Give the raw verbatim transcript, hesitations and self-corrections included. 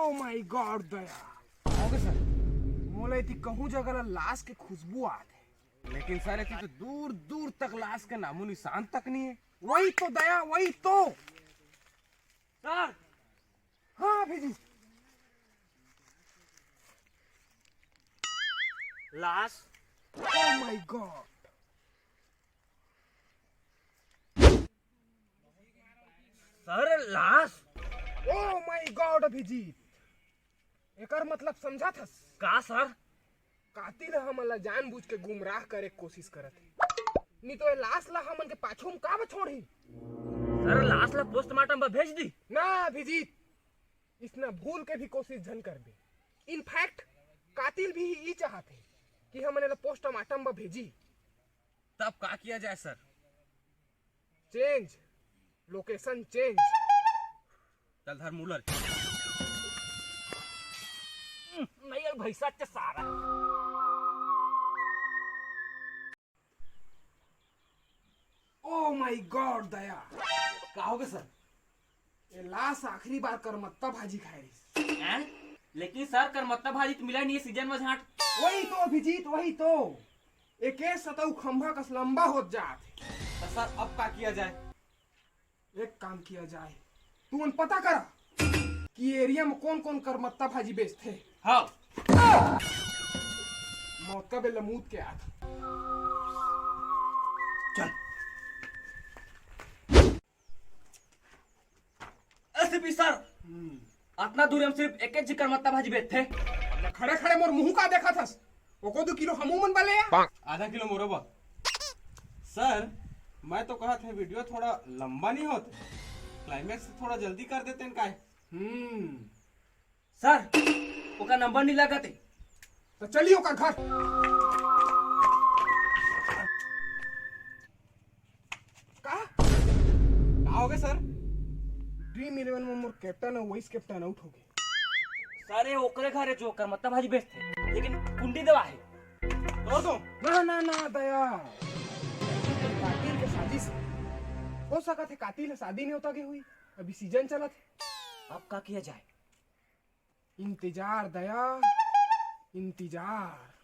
Oh my God, दया। का होगे सर? मोला एती कहूं जगह ला लाश के खुशबू आत हे। लेकिन सर, एती तो दूर दूर तक लाश के नामो निशान तक नहीं है। वही तो दया, वही तो। सर। हाँ अभिजीत। लाश। Oh my God। सर, लाश। Oh my God अभिजीत, एकर मतलब समझत हस? का सर? कातिल ह हमन ला जानबूझ के गुमराह करे के कोशिश करत हे, नी तो ए लाश ला हमन के पाछू म का बर छोड़ही? सर, लाश ला पोस्टमार्टम बर भेज दी। ना अभिजीत, इसना भूल के भी कोशिश झन करबे। इनफैक्ट कातिल भी ई चाहत हे कि हमन एला पोस्टमार्टम बर भेजी। तब का किया जाए सर? Change, location change. चल धर मूलर। नहीं यार, भैंसा के सारा। Oh my God दया। का होगे सर? ए लाश आखिरी बार करमत्ता भाजी खाए रहिस। हैं? लेकिन सर, करमत्ता भाजी तो मिला नहीं है सीजन में झांट। वही तो अभिजीत, वही तो। एके सतऊ खंभा कस लंबा होत जात हे। तो सर, अब का किया जाए? एक काम किया जाए, तुमन पता करा कि एरिया में कौन कौन करमत्ता भाजी बेचथे। हाँ। मौत का बेला मूत के आत। चल। एसपी सर, हम्म। अतना दूर हम सिर्फ एक एक जी करमत्ता भाजी बेचथे। खड़े खड़े मोर मुंह का देखत हस? ओको दू किलो हमू मन बले या? आधा किलो मोरो बा। सर, मैं तो कहत हे वीडियो थोड़ा लंबा नहीं होत, क्लाइमैक्स थोड़ा जल्दी कर देते हैं काय? हम्म। सर, ओका नंबर नहीं लागत हे। तो चलिए ओकर घर। का? का होगे सर? ड्रीम इलेवन में मोर कैप्टन अउ वाइस कैप्टन आउट होगे। सर, ये ओकरे घर हे जो करमत्ता भाजी बेचथे, लेकिन कुंडी देवा हे। तोड़ दो। ना, ना, ना, दया। कातिल के साजिश हे। हो सकत हे कातिल ह शादी नेवता गे होही। अभी सीजन चलत हे। अब का किया जाए? इंतजार दया, इंतजार।